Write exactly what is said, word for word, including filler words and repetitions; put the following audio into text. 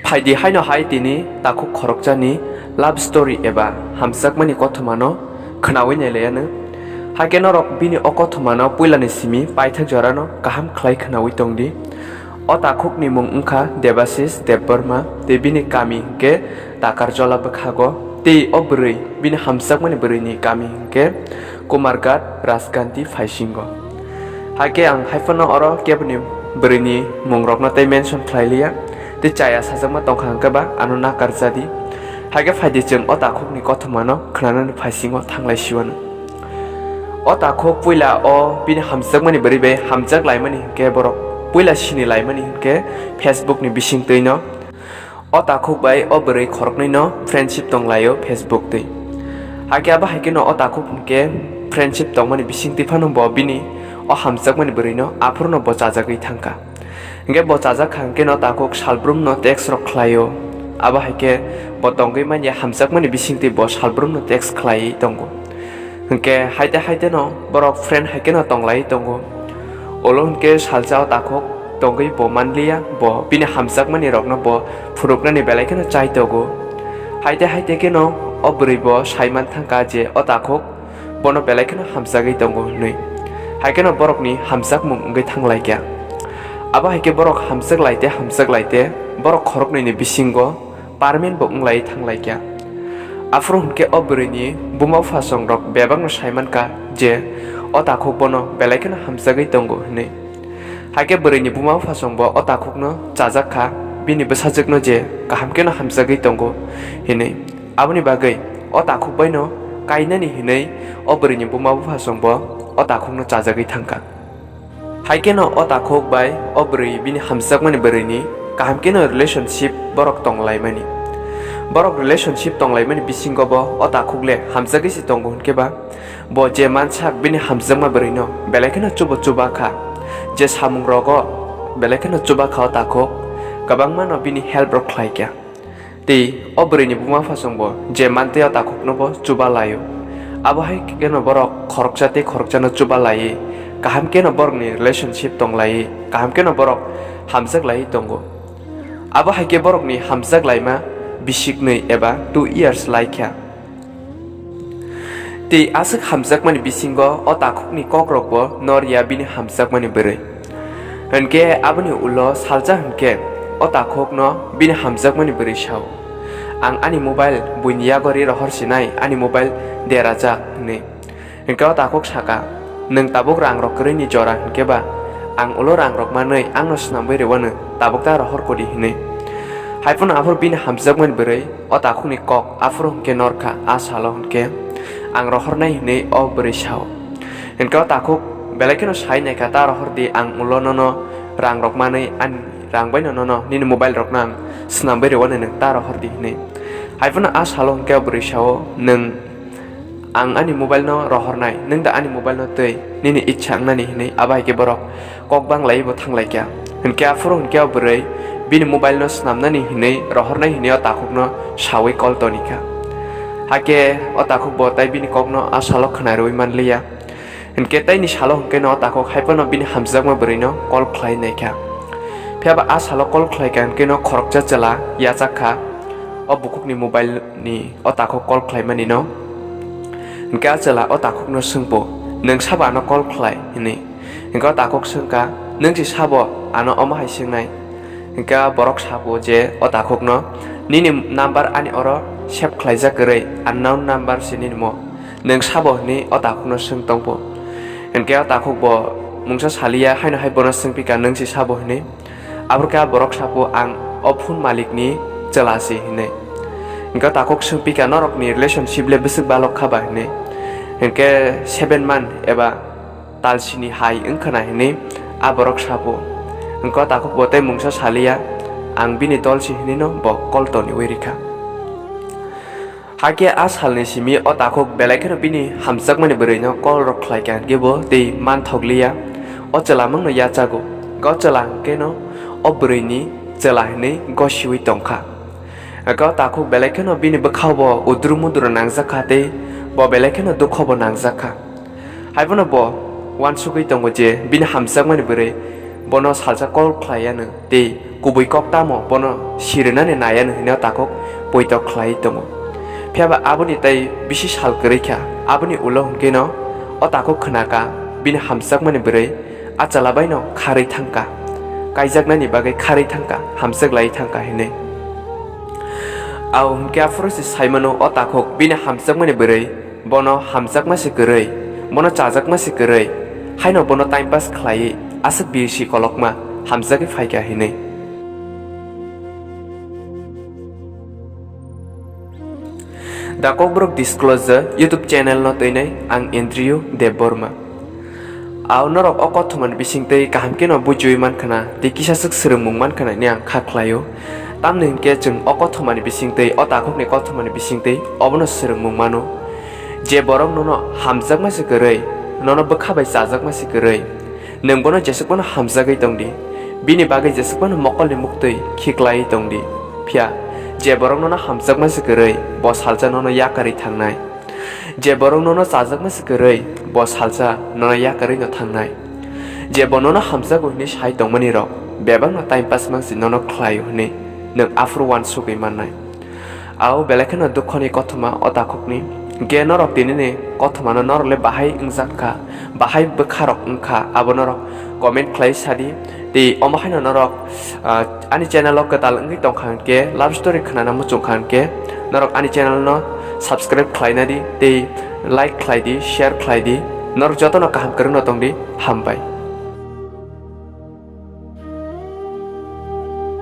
Phaidi haino hai tini takhuk khoroksani love story eba hamjakmani kothomano khwnawi nailaianw. Hakhe norok bini o kothomano puilani simi paithak jorano kaham khlai khwnawi tongdi. O takhukni mung wngkha Debashish Debbarma, tei bini kami hwnkhe Takarjola bwkhago, tei o bwrwi bini hamjakmani bwrwini kami hwnkhe Kumarghat Rajganti phaisingo. Hakhe ang haiphano oro keboni bwrwini mungrokno tei mention khlai liya, tei chaya sajakma tongkha hwnkhe ba ano nakarjadi. Hakhe phaidi chwng o takhukni kothomano khwnanani phaisingo thanglai siwano. O takhuk puila o bini hamjakmani bwrwi bai hamjak laimani hwnkhe borok puila sini laimani hwnkhe Facebook ni bisingtwino. O takhuk bai o bwrwi khoroknwino friendship tonglaio Facebook twi. Hakhe abo haikheno o takhuk hwnkhe friendship tongmani bisingtwi phano bo bini o hamjakmani bwrwino aphurno bo chajagwi thangkha. Hwnkhe bo chajak kha hwnkhe no takhuk salbrumno text rok khlaio. Abo hai khe bo tongwi manya hamjakmani bisingtwi bo salbrumno text khlaiwi tongo. Hwnkhe haite haite no borok friend hai kheno tonglaiwi tongo. Ulo hwnkhe salsa o takhuk tongwi bo manliya, bo bini hamjakmani rokno bo phunuknani belai kheno chai tongo. Haite haite kheno o bwrwi bo sai man thangkha je o takhuk bono belai kheno hamjagwi tongo hwnwi. Hai kheno borokni hamjakmung wngwi thanglaikha. Abo hai khe borok hamjak laite hamjak laite borok khoroknwini bisingo permanent bo wnglai thanglaikha. Aphuru hwnkhe o bwrwini buma bupha songrok bebakno sai mankha je o takhuk bono belai kheno hamjagwi tongo hwnwi. Hai khe bwrwini buma bupha songbo o takhukno chajak kha, bini bwsajwkno je kaham kheno hamjagwi tongo hwnwi. Aboni bagwi o takhuk baino kainani hwnwi o bwrwini buma bupha songbo o takhukno chajagwi thangkha. Hai kheno o takhuk bai o bwrwi bini hamjakmani bwrwini kaham kheno relationship borok tonglaimani. Borok relationship tonglaimani bisingo bo o takhuk le hamjagwi se tongo hwnkhe ba, bo je mansak bini hamjakma bwrwino belai kheno chubo chuba kha, je samung rogo belai kheno chuba kha o takhuk, kwbangma no bini help rok khlai kha. Tei o bwrwini buma bupha songbo je mantwi o takhukno bo chuba laio. Abo hai kheno borok khoroksa tei khoroksano chuba laiwi kaham kheno borokni relationship tong laiwi kaham kheno borok hamjak laiwi tongo. Abo hai khe borokni hamjak laima bisiknwi eba two years lai kha. Tei aswk hamjakmani bisingo o takhukni kokrokbo nor ya bini hamjakmani bwrwi. Hwnkhe aboni ulo salsa hwnkhe o takhukno bini hamjakmani bwrwi sao, "Ang ani mobile buini yago ri rohor sinai, ani mobile derajak," hwnwi. Hwnkhe o takhuk saka, "Nwng tabuk rangrok kwrwini jora hwnkhe ba, ang ulo rangrok manwi angno swnamwi rwano, tabuk ta rohor kodi," hwnwi. Haiphano aphuru bini hamjakmani bwrwi o takhukni kok aphuru hwnkhe norkha, a salo hwnkhe, "Ang rohornai," hwnwi o bwrwi sao. Hwnkhe o takhuk belai kheno sai naikha, "Ta rohor di, ang ulo nono rangrok manwi, ani rang baino nono nini mobile rokno ang swnamwi rwano, nwng ta rohor di," hwnwi. Haiphano a salo hwnkhe o bwrwi sao, "Nwng ang ani mobile no rohornai, nwng da ani mobile no twi nini ichha wngnani," hwnwi. Abo hai khe borok kok bang laiwi bo thang lai kha. Hwnkhe aphuru hwnkhe o bwrwi bini mobile no swnamnani hwnwi rohornai hwnwi o takhukno sawi call toni kha. Hakhe o takhuk bo tai bini kokno a salo khwna rwui man liya. Hwnkhe taini salo hwnkhe no o takhuk haiphano bini hamjakma bwrwino call khlai nai kha. Phiya ba a salo call khlai kha hwnkhe no khoroksa chwla yachak kha o bukhukni mobile ni o takhuk call khlaimanino. Hwnkhe a chwla o takhukno swngpo, "Nwng sabo ano call khlai?" hwnwi. Hwnkhe o takhuk swngkha, "Nwng se sabo ano omo hai swngnai?" Hwnkhe a borok sapo je o takhukno, "Nini number ani oro save khlaijak kwrwi, unknown number se nini mo. Nwng sabo?" hwnwi o takhukno swng tongpo. Hwnkhe o takhuk bo mungsa saliya, haino hai bono swngpikha, "Nwng se sabo?" hwnwi. Aboro khe a borok sapo, "Ang o phone malikni chwla se," hwnwi. Hwnkhe takhuk swngpikha, "Norokni relationship le bwswk balok kha ba?" hwnwi. Hwnkhe seven month eba talsini hai wngkha na hwnwi a borok sapo. Hwnkhe takhuk bo tei mungsa saliya, "Ang bini dol se," hwnwino bo call toniwi rikha. Hakhe a salni simi o takhuk belai kheno bini hamjakmani bwrwino call rok khlai kha hwnkhe bo tei manthok liya. O chwla mungno yachago. Hwnkhe o chwla hwnkhe no o bwrwini chwla hinwi gosiwi tongkha. Hwnkhe o takhuk belai kheno bini bwkhao bo udru mudru nangjak kha tei bo belai kheno dukho bo nangjak kha. Haibono bo uansugwi tongo je bini hamjakmani bwrwi bono salsa call khlai anw tei Kubui kok tamo bono sirinani naiya no hinwi o takhuk poito khlai tongo. Phiya ba aboni tei bisi sal kwrwi kha, aboni ulo hwnkhe no o takhuk khwnaka bini hamjakmani bwrwi achalabai no kharwi thangkha, kaijaknani bagwi kharwi thangkha, hamjak lai thangkha hinwi. Au hwnkhe aphuru se saimano o takhuk bini hamjakmani bwrwi bono hamjakma se kwrwi, bono chajakma se kwrwi, haino bono time pass khlaiwi aswk bisi kolokma hamjagwi phaikha hinwi. The Kokborok Disclosure YouTube channel no twinai ang Andrew Debbarma. Au norok o kothomani bisingtwi kaham kheno bujiwi mankhana tei kisaswk swrwngmung mankhana hwnwi ang kha khlaio. Tamni hwnkhe chwng o kothomani bisingtwi, o takhukni kothomani bisingtwi obono swrwngmung mano. Je borok nono hamjakma se kwrwi, nono bwkha bai chajakma se kwrwi, nwng bono jeswk phano hamjagwi tongdi, bini bagwi jeswk phano mokolni muktwi khiklaiwi tongdi. Phiya je borok nono hamjakma se kwrwi, bo salsa nono yakarwi thangnai. Je borok nono chajakma se kwrwi, bo salsa nono yakarwi no thangnai. Je bo nono hamjago hwnwi sai tongmani rok, bebakno time pass mangsi nono khlaio hwnwi nwng aphuru uansugwi mannai. Au belai kheno dukhoni kothoma o takhukni. Ge norok tinini kothomano norok le bahai wngjak kha, bahai bwkha rok wngkha, abo norok comment khlai sadi. Tei omo haino norok, ah, ani channel o kwtal wngwi tongkha hwnkhe, love story khnana muchungkha hwnkhe, norok ani channel no subscribe khlaina di tei like khlai di, share khlai di. Norok jotono kaham kwrwngno tong di, hambai.